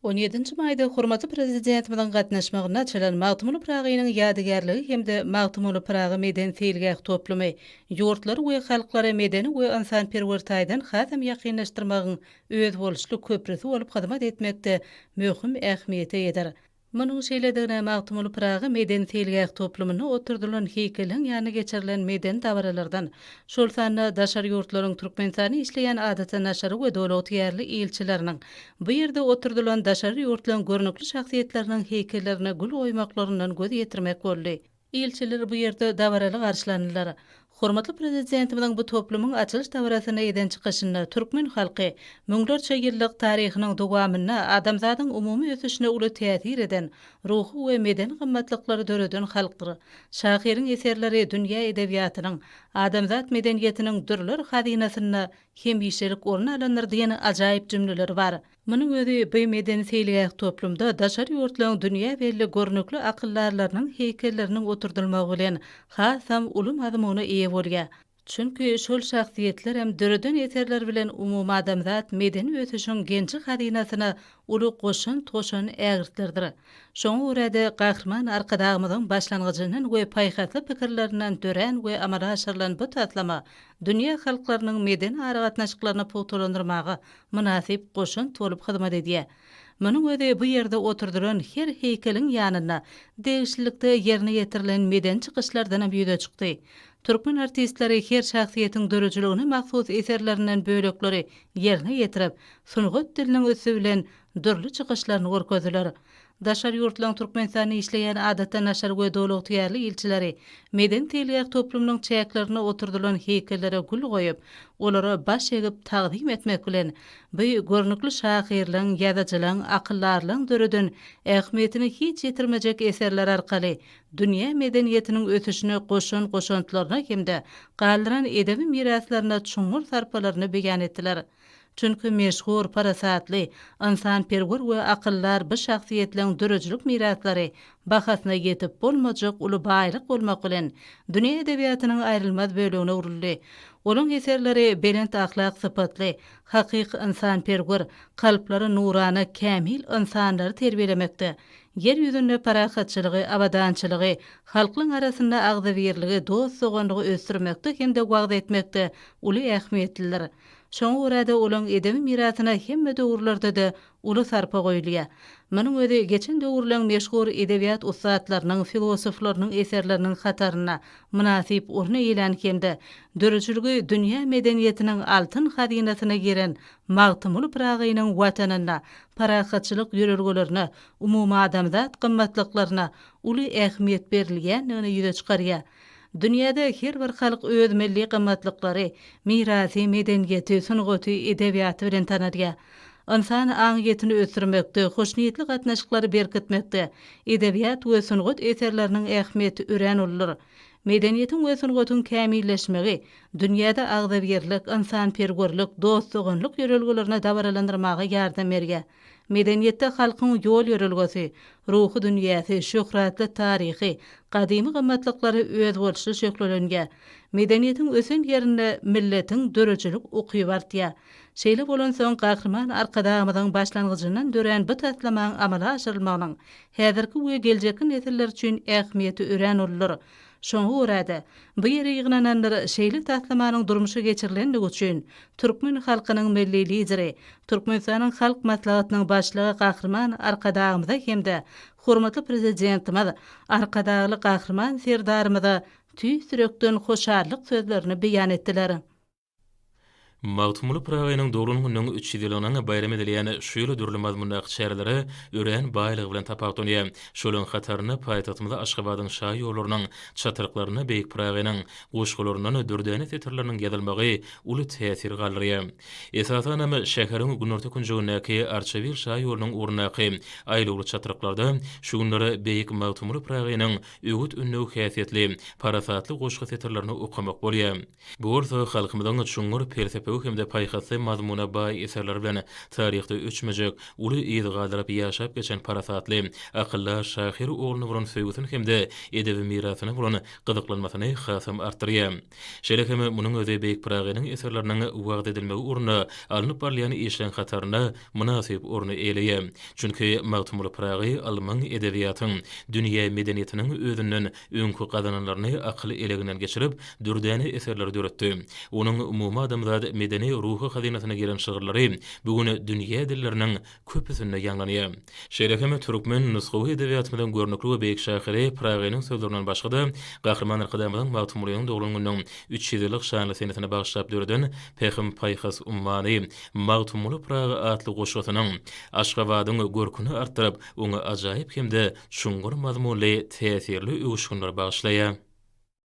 On ýedinji maýda hormatly Prezidentimiziň gatnaşmagynda açylan Magtymguly Pyragynyň ýadygärligi hem-de Magtymguly Pyragy medeni-seýilgäh toplumy ýurtlary we halklary medeni we ynsanperwer taýdan hasam ýakynlaşdyrmagyň özboluşly köprüsi bolup hyzmat etmekde möhüm ähmiýete eýedir. Munuň şeýledigine Magtymguly Pyragy medeni-seýilgäh toplumynda oturdylan heýkelleň ýanynda geçirilen medeni dabaralardan, şol sanda daşary ýurtlaryň Türkmenistanda işleýän adatdan daşary we doly ygtyýarly ilçileriniň bu ýerde oturdylan daşary ýurtlaryň görnükli şahsyýetleriniň heýkellerine gül goýmaklaryndan göz ýetirmek boldy. Ilçiler bu ýerde dabaraly garşylandylar. Hormatly Prezidentimiziň bu toplumyň açylyş dabarasynda eden çykyşynda türkmen halky müňlerçe ýyllyk taryhynyň dowamynda adamzadyň umumy ösüşine uly täsir eden ruhy we medeni gymmatlyklary döreden halkdyr. Şahyryň eserleri dünýä edebiýatynyň, adamzat medeniýetiniň dürler hazynasynda hemişelik orun alandyr diýen ajaýyp jümleleri bar. Munuň özi bu medeni-seýilgäh toplumda daşary ýurtlaryň dünýä belli görnükli akyldarlarynyň heýkelleriniň oturdylmagy bilen hasam uly mazmuna eýe bolýar. Çünki şol şahsyýetlerem döreden eserleri bilen umumadamzat medeni ösüşiň genji-hazynasyna uly goşant goşan ägirtlerdir. Şoňa görä-de, Gahryman Arkadagymyzyň başlangyjyndan we paýhasly pikirlerinden dörän we amala aşyrylan bu taslama dünýä halklarynyň medeni aragatnaşyklaryny pugtalandyrmaga mynasyp goşant bolup hyzmat edýär. Munuň özi bu ýerde oturdylan her heýkeliň ýanynda degişlilikde ýerine ýetirilen medeni çykyşlardanam ýüze çykdy. Türkmen artistleri her şahsyýetiň döredijiligine mahsus eserlerinden bölekleri ýerine ýetirip, sungat diliniň üsti bilen dürli çykyşlaryny görkezdiler. Daşary ýurtlaryň Türkmenistanda işleýän adatdan daşary we doly ygtyýarly ilçileri medeni-seýilgäh toplumynyň çäklerinde oturdylan heýkellere gül goýup, olara baş egip tagzym etmek bilen, bu görnükli şahyrlaryň, ýazyjylaryň, akyldarlaryň döreden ähmiýetini hiç ýitirmejek eserleri arkaly dünýä medeniýetiniň ösüşine goşan goşantlaryna hem-de galdyran edebi miraslaryna çuňňur sarpalaryny beýan etdiler. Çünki meşhur, parasatly, ynsanperwer we akyldar bu şahsyýetleň döredijilik miraslary bahasyna ýetip bolmajak uly baýlyk bolmak bilen, dünýä edebiýatynyň aýrylmaz bölegine öwrüldi. Olaň eserleri belent ahlak sypatly, hakyky ynsanperwer, kalplary nurana kämil ynsanlary terbiýelemekde, Ýer ýüzünde parahatçylygy, abadançylygy, halklaň arasynda agzybirligi, dost-doganlygy ösdürmekde hem-de wagyz etmekde uly ähmiýetlidir. Şoňa görä-de, olaň edebi mirasyna hemme döwürlerde-de uly sarpa goýulýar. Munuň özi geçen döwürleň meşhur edebiýat ussatlarynyň, filosoflarynyň eserleriniň hatarynda mynasyp orun eýelän hem-de döredijiligi dünýä medeniýetiniň altyn hazynasyna giren Magtymguly Pyragynyň Watanynda parahatçylyk ýörelgelerine, umumadamzat gymmatlyklaryna uly ähmiýet berilýändigini ýüze çykarýar. Dünýäde her bir halk öz milli gymmatlyklary, mirasy, medeniýeti, sungaty, edebiýaty bilen tanalýar. Ynsan aňyýetini ösdürmekde, hoşniýetli gatnaşyklary berkitmekde edebiýat we sungat eserleriniň ähmiýeti örän uludyr. Medeniýetiň we sungatyň kämilleşmegi dünýäde agzybirlik, ynsanperwerlik, dost-doganlyk ýörelgelerini dabaralandyrmaga ýardam berýär. Medeniýetde halkyň ýol-ýörelgesi, ruhy dünýäsi, şöhratly taryhy, gadymy gymmatlyklary özboluşly şöhlelenýär. Medeniýetiň ösen ýerinde milletiň döredijilik ukyby artýar. Şeýle bolansoň, Gahryman Arkadagymyzyň başlangyjyndan dörän bu taslamaň amala aşyrylmagynyň häzirki we geljekki nesiller üçin ähmiýeti örän uludyr. Şoňa görä-de, bu ýere ýygnananlar şeýle taslamanyň durmuşa geçirilendigi üçin türkmen halkynyň Milli Lideri, Türkmenistanyň Halk Maslahatynyň Başlygy Gahryman Arkadagymyza hem-de hormatly Prezidentimiz Arkadagly Gahryman Serdarymyza tüýs ýürekden hoşallyk sözlerini beýan etdiler. Magtymguly Pyragynyň doglan gününiň 300 ýyllygynyň baýram edilýän şu ýyl dürli mazmundaky çärelere örän baýlygy bilen tapawutlanýar. Şolaryň hatarynda paýtagtymyz Aşgabadyň şaýollarynyň çatryklarynda beýik Pyragynyň goşgularyndan dürdäne setirleriniň ýazylmagy uly täsir galdyrýar. Esasanam, şäheriň günorta künjegindäki Arçabil şaýolunyň ugrundaky aýlawly çatryklarda şu günler beýik Magtymguly Pyragynyň öwüt-ündew häsiýetli, parasatly goşgy setirlerini okamak bolýar. Bu bolsa halkymyzyň çuňňur pelsepewi. döredijilik hem-de paýhasly mazmuna baý eserleri bilen taryhda öçmejek uly yz galdyryp ýaşap geçen parasatly, akyldar şahyr ogluna bolan söýgüsini hem-de edebi mirasyna bolan gyzyklanmasyny hasam artdyrýar. Şeýle hem munuň özi beýik Pyragynyň eserleriniň wagyz edilmegi ugrunda alnyp barylýan işleň hatarynda mynasyp orny eýeleýär. Çünki Magtymguly Pyragy ylmyň, edebiýatyň, dünýä medeniýetiniň özünden öňki gazananlaryny akyl eleginden geçirip, dürdäne eserleri döretdi. Onuň umumadamzat medeni-ruhy hazynasyna giren şygyrlary bu gün dünýä dilleriniň köpüsinde ýaňlanýar. Şeýle hem türkmen nusgawy edebiýatymyzyň görnükli we beýik şahyry Pyragynyň sözlerinden başga-da, Gahryman Arkadagymyzyň Magtymgulynyň doglan gününiň 300 ýyllyk şanly senesine bagyşlap döreden Pähim-paýhas ummany Magtymguly Pyragy atly goşgusynyň Aşgabadyň görküni artdyryp, oňa ajaýyp hem-de çuňňur mazmunly täsirli öwüşginler bagyşlaýar.